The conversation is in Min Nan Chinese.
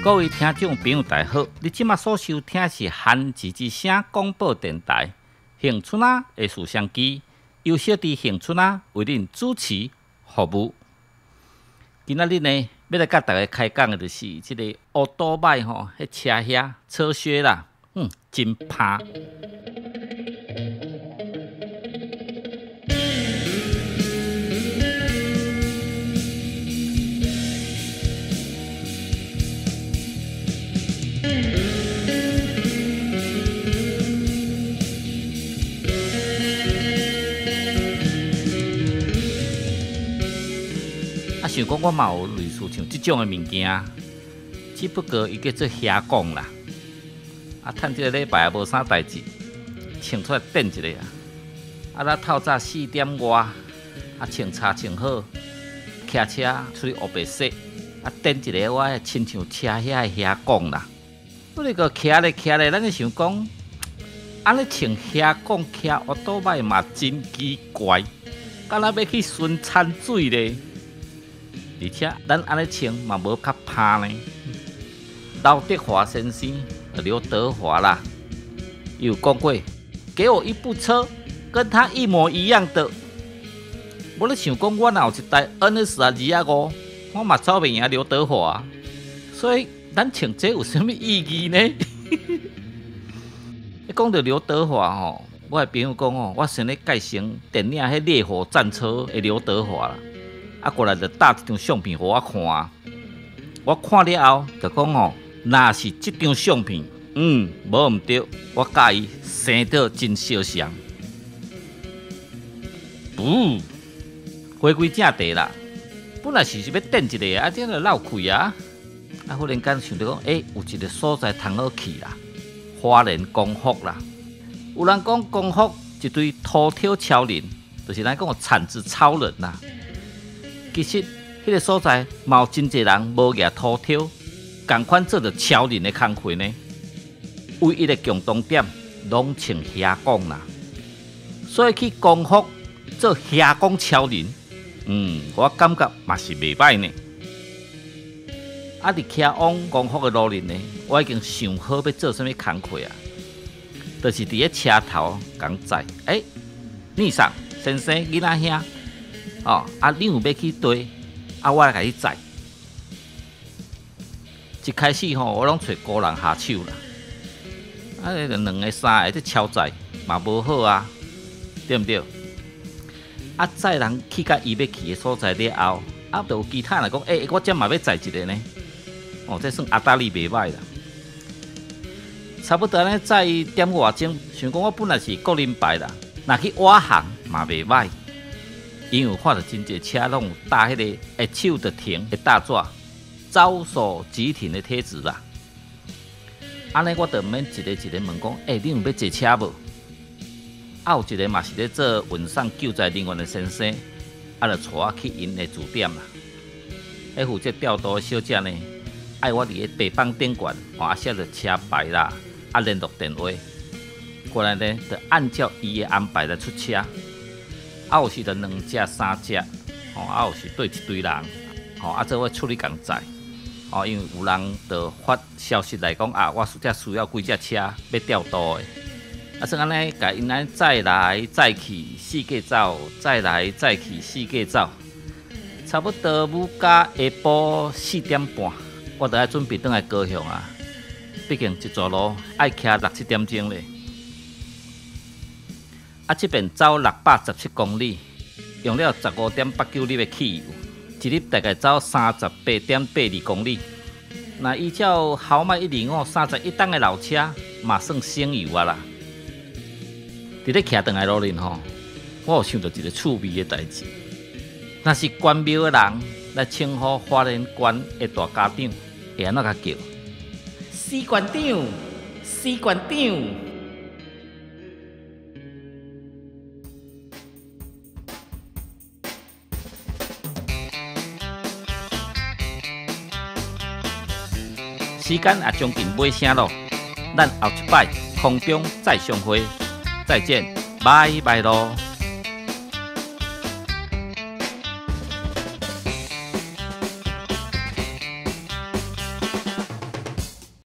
各位聽眾朋友，大家好！你這馬所收聽是韓子之聲廣播電台，恆春仔的攝像機，由小弟恆春仔為恁主持服務。今仔日呢，欲來佮大家開講的就是這個烏多擺吼，彼車靴車靴啦，真芳。想講我嘛有類似像這種的物件，只不過伊叫做靴管啦。啊，趁這个禮拜也無啥代誌，穿出來轉一下啊。啊，咱透早4點外，啊，穿衫穿好，騎車出去烏白踅，啊，轉一个我的親像車靴的靴管啦。不過騎咧騎咧，咱就想講，按呢穿靴管騎烏多擺嘛真奇怪，敢若欲去巡田水咧。而且咱按呢穿嘛無較芳呢。劉德華先生，劉德華啦，伊有講過，給我一部車，跟他一模一樣的。我咧想講，我若有一台 NS 25，我嘛走袂贏劉德華。所以咱穿這有啥物意義呢？一講到劉德華吼，我的朋友講吼，我先咧介紹電影彼《烈火戰車》的劉德華啦。啊，過來就貼這張相片予我看，我看了後就講吼，若是這張相片，無毋對，我佮伊生得真相像。不，回歸正題啦，本來是欲轉一个，啊，這就落氣啊，啊，忽然間想著講，欸，有一个所在通好去啦，花蓮光復啦。有人講光復一堆塗挑超人，就是咱講的鏟子超人啦。其實，彼个所在嘛有真濟人無舉塗挑，仝款做著超人的工課呢。唯一的共同點，攏穿靴管啦。所以去光復做靴管超人，我感覺嘛是袂䆀呢。啊，佇騎往光復的路裡呢，我已經想好欲做啥物工課啊，就是佇咧車頭共載。欸，你桑先生，囡仔兄。哦，啊，你有欲去佗？啊，我來共你載。一開始吼，我攏揣孤人下手啦。啊，兩个三个咧超載嘛無好啊，對毋對？啊，載人去到伊欲去的所在了後，啊，就有其他人講，欸，我這嘛欲載一个呢。哦，這算阿達利袂䆀啦。差不多按呢載一點外鐘，想講我本來是國林牌啦，若去倚行嘛袂䆀。因為看著真濟車攏有貼彼个會手就停的大紙，招手即停的貼紙啦。按呢我就毋免一个一个問講，欸，你有欲坐車無？啊，有一个嘛是咧做運送救災人員的先生，啊，就帶我去𪜶的駐點啦。彼負責調度的小姐呢，愛我佇咧白板頂懸，啊寫著車牌啦，啊聯絡電話。過來呢，就按照伊的安排來出車。啊，有時就兩隻、三隻，吼，啊，有時對一堆人，吼，啊，做伙出去共載，吼，因為有人就發消息來講啊，我這需要幾隻車欲調度的，啊，算按呢，共𪜶按呢載來載去，四界走，載來載去，四界走，差不多舞到下晡4點半，我就愛準備轉來高雄啊，畢竟一逝路愛騎六七點鐘咧。啊，這邊走617公里，用了15.89粒的汽油，一日大概走38.82公里。若依照豪邁125 31噸的老車，嘛算省油啊啦。佇咧騎轉來路裡吼，我有想著一个趣味的代誌。若是關廟的人來稱呼花蓮縣的大家長，會按怎共叫？死縣長，死縣長。時間也將近尾聲囉，咱後一擺空中再相會，再見，拜拜囉。